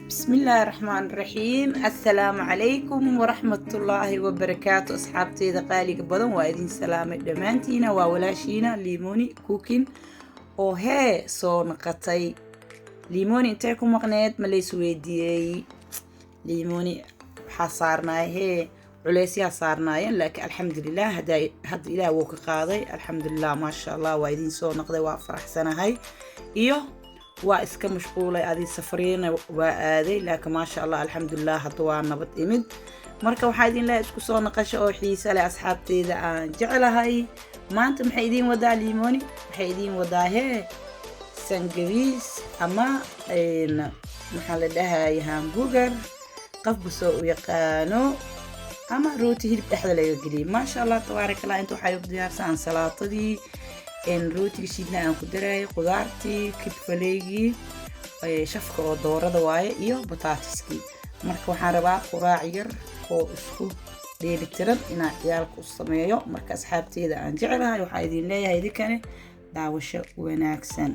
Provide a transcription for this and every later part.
Bismillaahi raxmaan raxiim. Assalaamu calaykum waraxmatullaahi wabarakaatu. Asxaabteyda qaaliga badan, waa idin salaamay dhammaantiina. Waa walaashiina Limoni Cooking oo hee soo naqatay. Limoni intay ku maqneed ma lays weydiiyey? Limoni waxaa saarnaay hee culeysyaa saarnaayeen, laakiin alxamdulilah hadda Ilaah wuu ka qaaday. Alxamdulilah, maasha Allah, waa idin soo noqday, waa faraxsanahay. Iyo waa iska mashquulay, adi safariyana waa aaday, laakiin maasha Allah, alxamdulilah, hadda waa nabad imid. Marka waxaa idin leeyahay isku soo naqasho oo xiise leh, asxaabteyda aan jeclahay. Maanta maxay idiin wadaa Limoni? Waxay idiin wadaa hee sangabiis ama maxaa la dhahaya, hamburger, qofba soo u yaqaano, ama rooti hilib dhexda laga geliyay. Maasha Allah, tabaarak Allah. Inta waxay u diyaarsan ansalaatadii, rootiga shiidna aan ku darayay, qudaartii, kibfaleygii, shafka oo doorada waaye, iyo bataatiskii. Marka waxaan rabaa quraac yar oo isku dheelitiran inaan ciyaalka u sameeyo. Marka asxaabteeda aan jeclahay, waxaa idin leeyahay idinkane daawasho wanaagsan.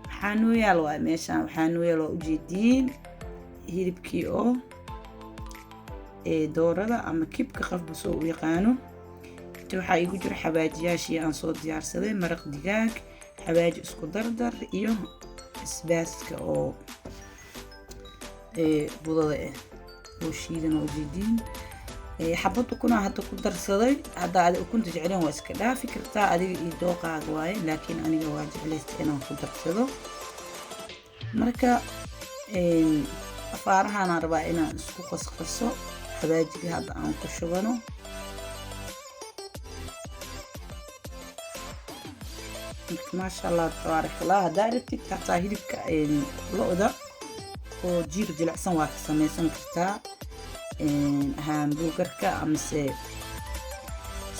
Waxaa noo yaal waay meeshaan, waxaa noo yaal waa ujeediin hilibkii oo doorada ama kibka, qofba soo u yaqaano. Inta waxaa iigu jira xawaajiyaashii aan soo diyaarsaday: maraq digaag, xawaaji isku dardar, iyo basbaaska oo budada ah oo shiidan oo ujeediin. Xabad ukunaa hadda ku darsaday. Hadda adi ukunta jecleen waa iska dhaafi kartaa, adiga iyo dooqaaga waaye, laakiin aniga waa jeclaysta inaan ku darsado. Marka afaarahaanaan rabaa inaan isku qasqaso xawaajiga hadda aan ku shubano. Marka maasha Allah, tabaarak Allah. Haddaa rabtid hataa hilibka lo-da oo jiir jilicsan waa ka samaysan kartaa hamburgerka amase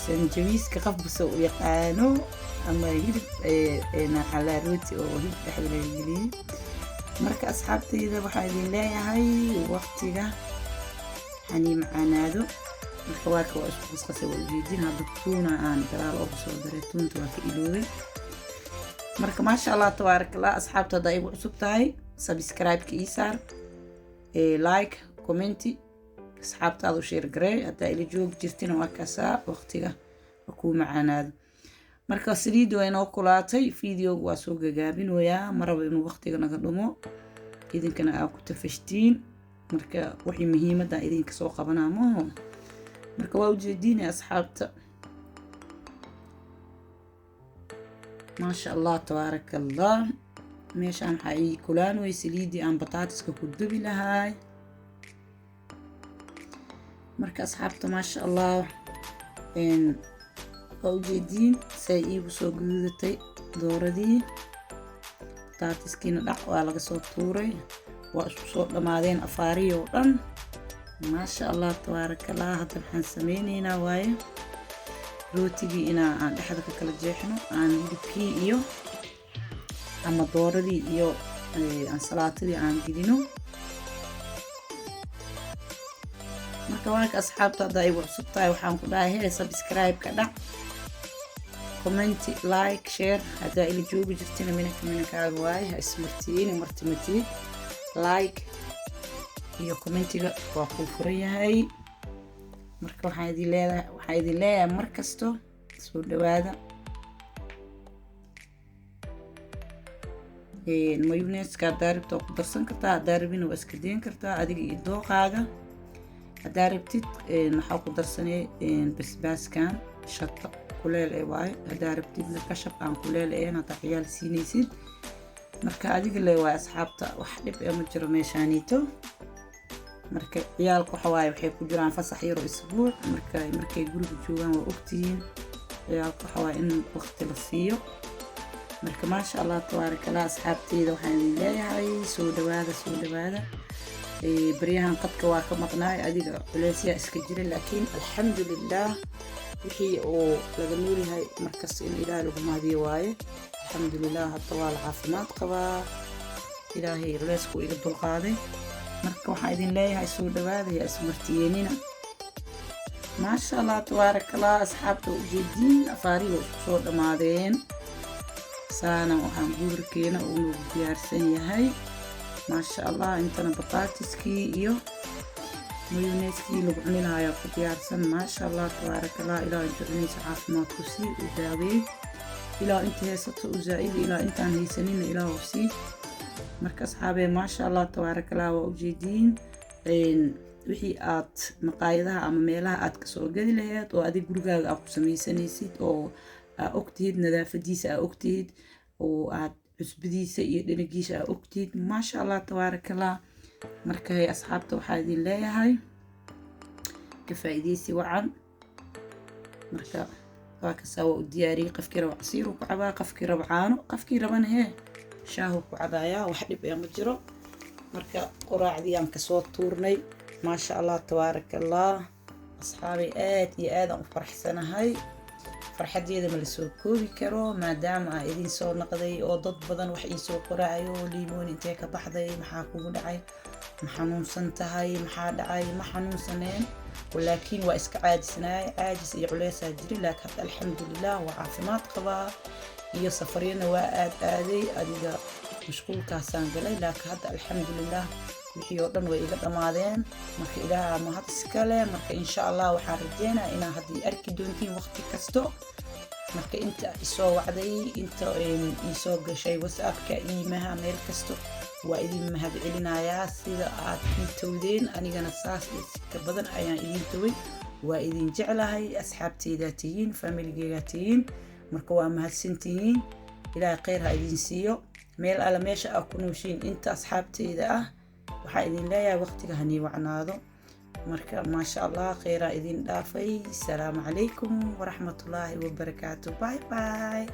sanjawiiska, qofbase u yaqaano, ama hilib xalaa rooti oo hilib dhexda laga geliyey. Marka asxaabteyda waxaa idin leeyahay waqtiga hanii macaanaado. Marka waaka waa isku qasqasay, waa ujeedin. Hadda tuuna aan gadaal ooga soo daray, tuunta waa ka iloobay. Marka maasha Allah, tabaarak Allah. Asxaabta, haddaa igu cusub tahay, subscribe-ka ii saar, like, comment, asxaabtaada u share garee. Haddaa ila joogi jirtina, waa kaasaa, waqtiga waa kuu macaanaado. Marka saliidda waa inoo kulaatay. Videoga waa soo gagaabinoyaa, maraba inuu waqtiga naga dhumo, idinkana aa ku tafashtiin. Marka wixii muhiimadda idinka soo qabanaa maho. Marka waa ujeediinay asxaabta, maasha Allah, tabaaraka Allah. Meeshaan waxaa ii kulaanway saliiddii aan bataatiska ku dubi lahaay. Marka asxaabta, maasha Allah, waa ujeediin say iigu soo gududatay dooradii. Bataatiskiina dhac waa laga soo tuuray, waa isku soo dhammaadeen afaarihii oo dhan. Maasha Allah, tabaaraka Allah. Hadda maxaan sameyneynaa waaye rootigii inaa aan dhexda ka kala jeexno, aan hilibkii iyo ama dooradii iyo ansalaatadii aan gelino. Marka waaka asxaabta, haddaa igu cusub tahay, waxaan ku dhahay hee subscribe-ka dhac, comment, like, share. Haddaa ila joogi jirtina, minanka minankaaga waaye, ha ismartiini martimatid. Like iyo commentiga waa kuu furan yahay. Marka waxaan idin leedahay, waxaan idin leeyahay mar kasto soo dhawaada. Mayonneska haddaa rabta waa ku darsan kartaa, haddaa rabina waa iska dayn kartaa, adiga iyo dooqaaga. Haddaa rabtid waxaa ku darsanay basbaaskan shato kuleel ee waaye. Haddaa rabtidna kashab aan kuleel ahayn, haddaa ciyaal siinaysid. Marka adiga le waaye asxaabta, wax dhib ee ma jiro meeshaaniito. Marka ciyaalka waxa waaye waxay ku jiraan fasax yaroo isbuuc. Marka markay guriga joogaan, waa ogtihiin, ciyaalka waxa waaye in waqti la siiyo. Marka maasha Allah, tabaaraka Allah. Asxaabteyda waxaan idin leeyahay soo dhawaada, soo dhawaada. Baryahan qadka waa ka maqnaay, adiga culeysyaa iska jira, laakiin alxamdulilah, wixii oo laga noolyahay markasta in Ilaahay lagu mahadiyo waaye. Alxamdulilah, hadda waa la caafimaad qabaa, Ilaahay culeysku iga dulqaaday. Marka waxaan idin leeyahay soo dhawaada, yaa ismartiyeenina. Maasha Allah, tabaaraka Allah. Asxaabta, ujeediin afaarihi waa isku soo dhammaadeen. Saana waxaan buurkeena uu nagu diyaarsan yahay, maasha Allah. Intana bataatiskii iyo mayoneyskii lagu cuni lahaa ku diyaarsan, maasha Allah, tabaaraka Allah. Ilaa inta cunaysa caafimaadku sii u daaweey, ilaa inta haysato u zaa'idi, ilaa intaan haysanina Ilaahu sii. Marka asxaabee, maasha Allah, tabaaraka Allah, waa ujeediin wixii aad maqaayadaha ama meelaha aad kasoo gadi lahayd oo adig gurigaaga aad ku samaysanaysid oo aa ogtihid nadaafadiisa, aa ogtihid oo aad cusbadiisa iyo dhanagiisa aa ogtihid, maasha Allah, tabaarakallah. Marka asxaabta, waxaa idin leeyahay ka faa'iidaysi wacan. Marka waa kasaa, waa u diyaariyey. Qofkii raba casiiruu ku cabaa, qofkii raba caano, qofkii rabana hee shaahuu ku cabaayaa, wax dhib ee ma jiro. Marka quraacdii aan kasoo tuurnay, maasha Allah, tabaaraka Allah. Asxaabay, aad iyo aadaan u faraxsanahay, farxadeeda ma lasoo koobi karo, maadaama aan idin soo naqday oo dad badan wax iisoo qoraayo: "Liimoon, intee ka baxday? Maxaa kugu dhacay? Ma xanuunsan tahay? Maxaa dhacay?" Ma xanuunsaneen, laakiin waa iska caajisnaay, caajis iyo culeysaa jiri, laakiin hadda alxamdulilah waa caafimaad qabaa. Iyo safaryana waa aad aaday, adiga mashquulkaasaan galay, laakiin hadda alxamdulilah wixii oo dhan way iga dhammaadeen. Marka Ilaaha mahad iskale. Marka insha Allah waxaan rajeynaa inaa haddii arki doontiin waqti kasto. Marka inta isoo wacday, inta iisoo gashay WhatsAppka, iimaha, meel kasto, waa idin mahad celinayaa sida aad ii towdeen. Anigana saas iyo si ka badan ayaan idin toway. Waa idin jeclahay, asxaabteydaa tihiin, familigeygaa tihiin. Marka waa mahadsantihiin, Ilaahay kheyr ha idin siiyo meel alle meesha aa ku nooshiin. Inta asxaabteyda ah waxaa idin leeyahay waqtiga hanii wacnaado. Marka maasha Allah, kheyraa idin dhaafay. Asalaamu calaykum waraxmatullaahi wabarakaatu. Bye bye.